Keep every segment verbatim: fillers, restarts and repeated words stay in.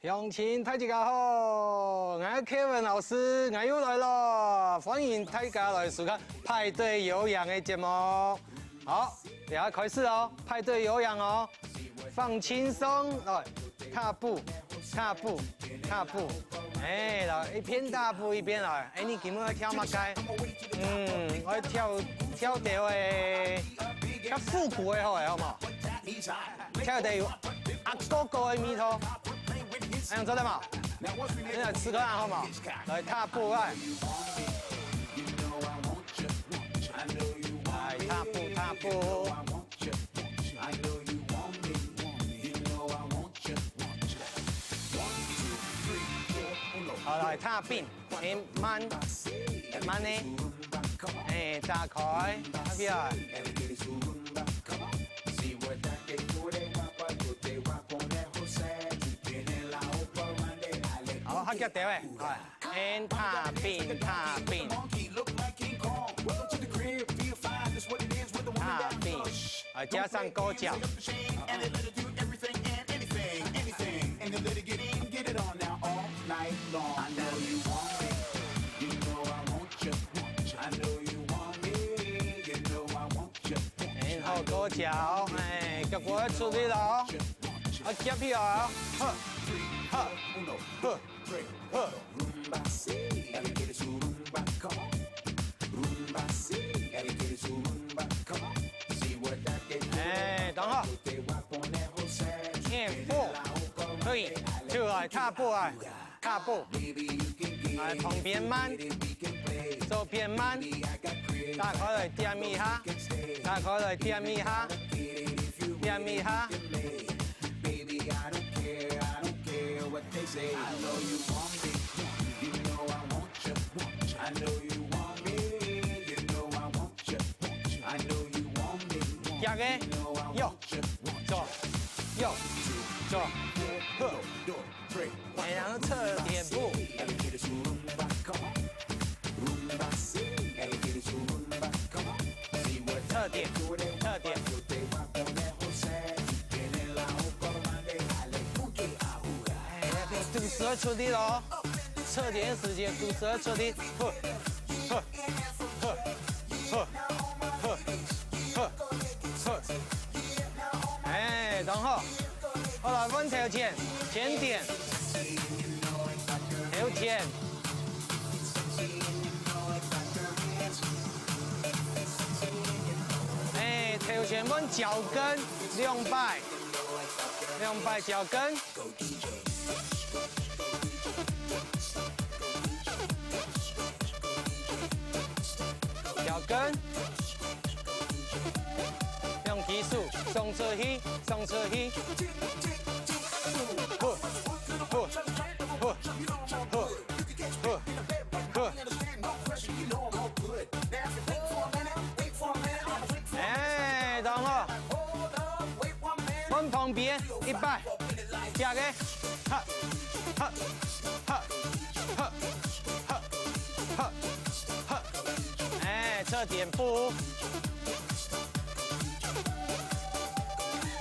鄉親，大家好，𠊎係Kevin老師，𠊎又來了，歡迎大家來收看派對有氧个節目。好，等下開始哦，派對有氧哦，放輕鬆，來，踏步，踏步，踏步，哎，來，一邊踏步一邊來，哎，你今日愛跳麼个？嗯，𠊎愛跳，跳條个，較復古个好个，好無？ 跳得有阿哥哥个味道，恁樣做得無？恁樣試看好無？來踏步啊！來踏步踏步。好，來踏步。 哎，慢，慢呢，哎，打開，打開。好，較遽兜仔，哎，and踏步，踏步，踏步，啊，加上勾腳。 然後勾腳，哎，腳骨愛出力哦，愛夾起來哦，呵，呵，呵，呵。哎，等好。哎，步，可以，就來踏步啊。 踏步，哎，旁邊慢，左片慢，打開來點一下，打開來點一下，點一下。夾个，右，左，右，左，呵。 哎，然後側點步。側點，側點。哎，肚屎愛出力哦，側點个時節肚屎愛出力，呵，呵，呵，呵，呵，呵。哎，等好。 好了，換頭前，前點，頭前。哎，頭前換腳跟，兩擺，兩擺腳跟。腳跟。 用技術，送出去，送出去。呵，呵，呵，呵，呵，呵。哎，等好。換旁邊，一擺，這个，哈，哈，哈，哈，哈，哈。 哎，側點步。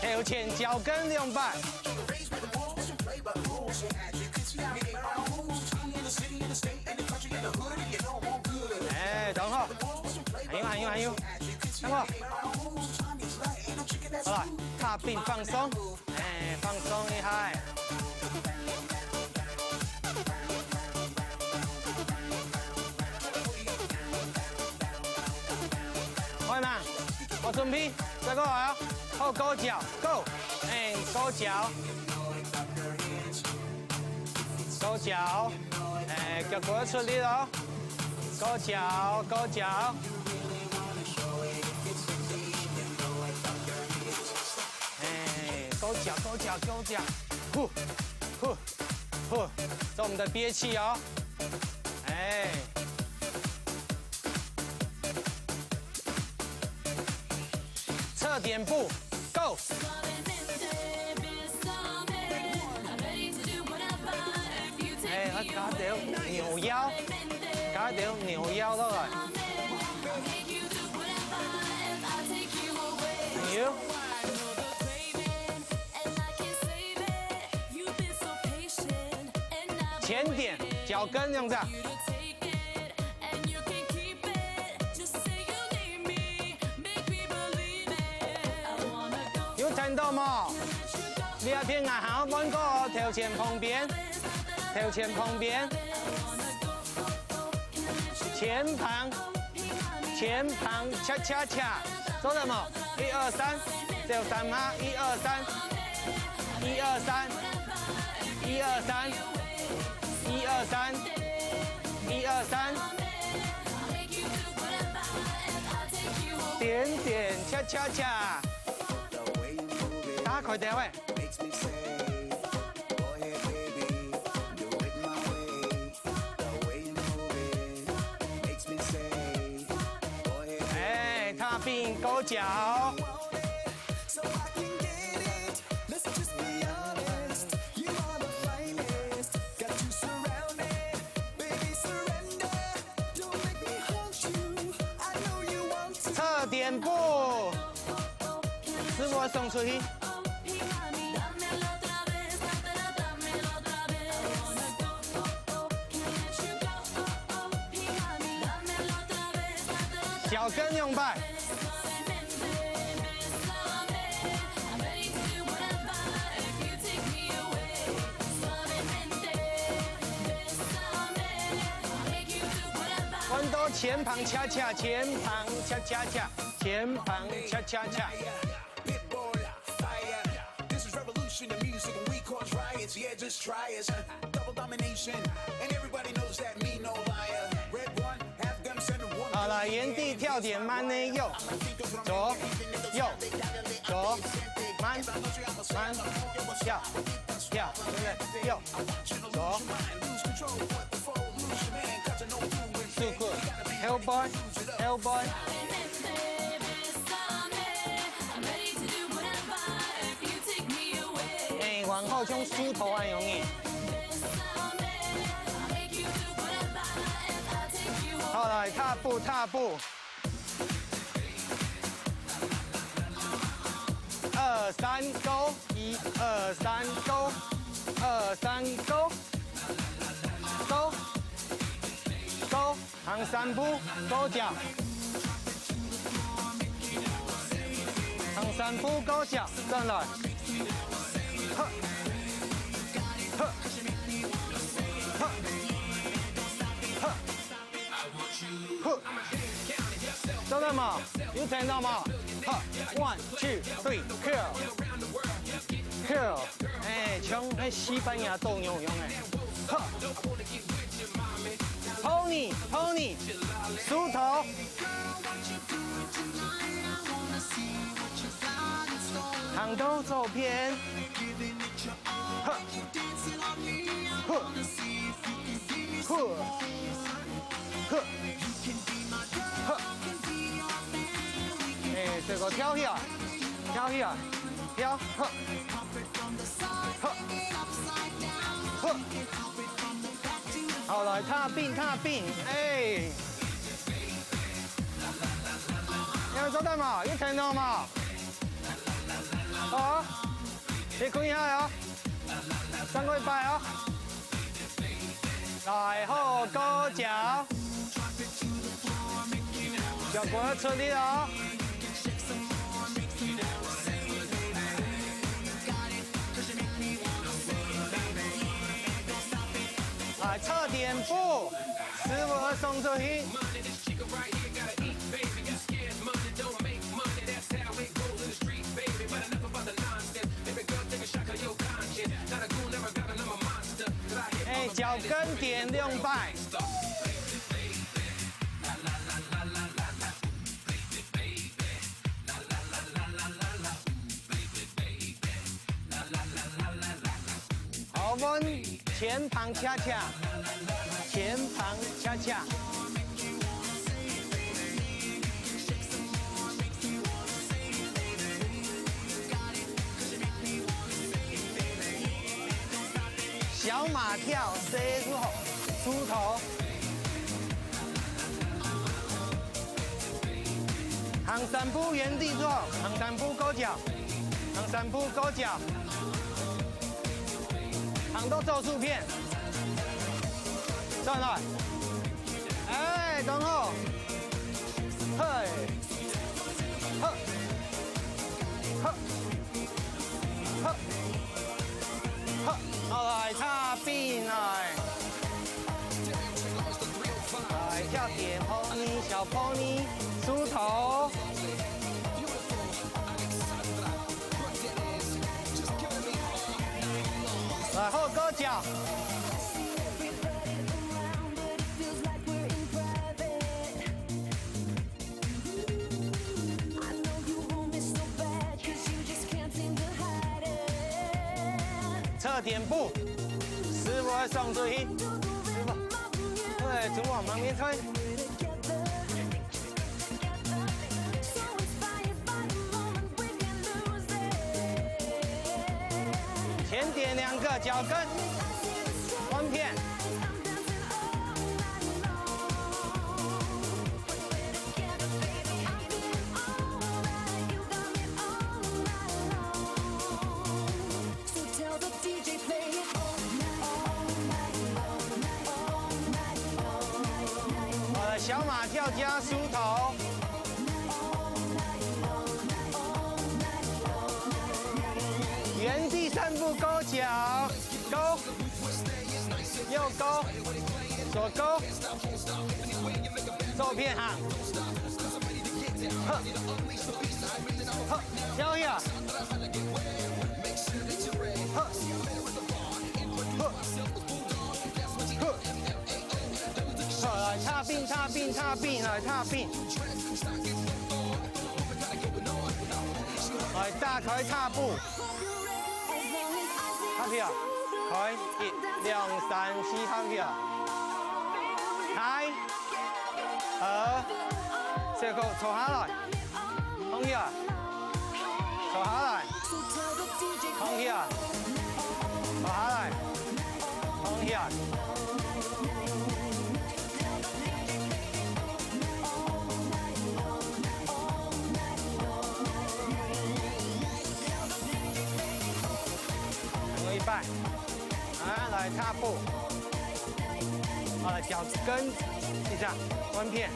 頭前腳跟兩擺。哎，等好。還有，還有，還有。等好。好了，踏步放鬆。 哎，放鬆一下。好嘛，好準備，再過來哦，好，勾腳，go，哎，勾腳，勾腳，哎，腳骨出力哦，勾腳，勾腳。 哎，勾腳，勾腳，勾腳，呼，呼，呼，做我們的憋氣哦。哎，側點步，go。哎，啊，加點扭腰，加點扭腰落來。扭。前點，腳跟用這樣。有聽到無？這片𠊎還愛換過哦，頭前旁邊，頭前旁邊，前方，前方，恰恰恰，做得無？一二三，走三下，一二三，一二三，一二三，一二三，一二三，點點恰恰恰，打開電話。哎，踏冰高腳。側點步，師傅送出去。 腳跟兩擺。換到前方恰恰，前方恰恰恰，前方恰恰恰。 好了，原地跳點慢的右，左，右，左，慢，慢，跳，跳，對不對？右，左。So good. Hellboy, Hellboy. 哎，往後像樹頭恁樣呢。好，來，踏步，踏步。二三，go，一二三，go，二三，go，go，go。 行三步，高腳。行三步，高腳，轉來。呵，呵，呵，呵，呵。做得無？有聽到無？好，one, two, three, curl。Curl，哎，像該西班牙鬥牛一樣哎。好，pony，pony，樹頭。行到左片。好，好，好。 哎，這個跳起來，跳起來，跳，呵，呵，呵。好，來，踏冰，踏冰，哎。有做得無？有聽到無？好，你看一下哦。 上過一擺哦。來，好，高腳。腳步要出力哦。來，側點步，師傅要送出去。 哎，腳跟點兩擺。好，換前方恰恰，前方恰恰。 小馬跳，四十度，出頭。行三步原地做，行三步勾腳，行三步勾腳，行到左手片。轉來。哎，當好。嘿，好，好，好，好，好，來，插邊來。來，跳點pony，小pony，梳頭。 來，好，高腳。側踮步，師傅愛上去。師傅，對，從往旁邊推。 前點兩個腳跟，換片。好了，小馬跳加梳頭。 原地散步，高腳，高，右高，左高，左片行，好，好，跳一下，好，好，好，來，踏並，踏並，踏並，來，踏並。 來，打開踏步。踏跳，開，一、兩、三、四，踏跳。開，合，最後坐下來，放下，坐下來。 放下，坐下來，放下。還有一半，啊，來踏步，啊，腳跟，一下，換片，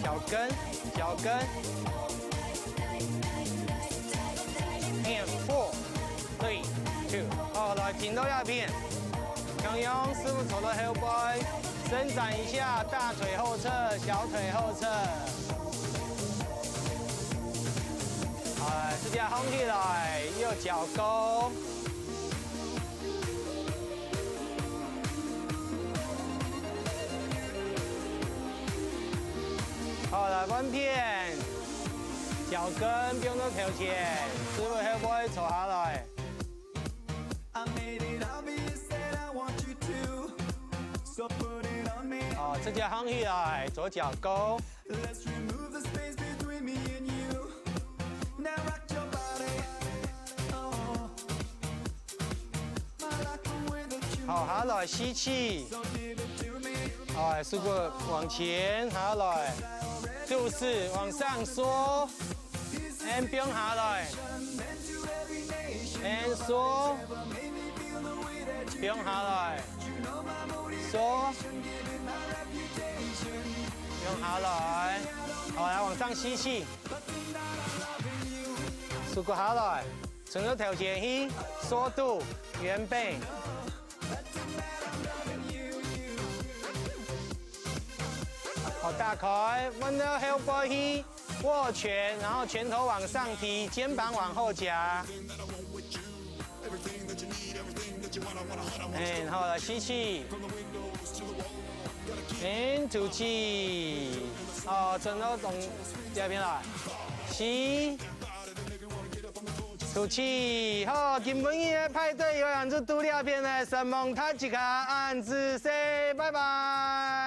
腳跟。 腳跟。And four, three, two。好，來，停到這片。剛剛師傅走到後背，伸展一下大腿後側、小腿後側。哎，這下放起來，右腳勾。 好，來換片，腳跟放到頭前，師傅後背坐下來。 I made it obvious that I want you to. So put it on me. 好，這下放起來，左腳勾。 Let's remove the space between me and you. Now rock your body. Oh. I like the way that you 好，下來吸氣。 So give it to me. 哎，舒服，往前，下來，肚屎往上縮，and放下來，and縮，放下來，縮，放下來，好，來往上吸氣，舒服下來。 伸到頭前去，縮肚，圓背。好，打開，彎到後背去，握拳，然後拳頭往上提，肩膀往後夾。哎，好，來吸氣。And吐氣。哦，伸到中這片來。吸。 吐氣，好，今晡日个派對表演就到這片了，承蒙大家，恁仔細，拜拜。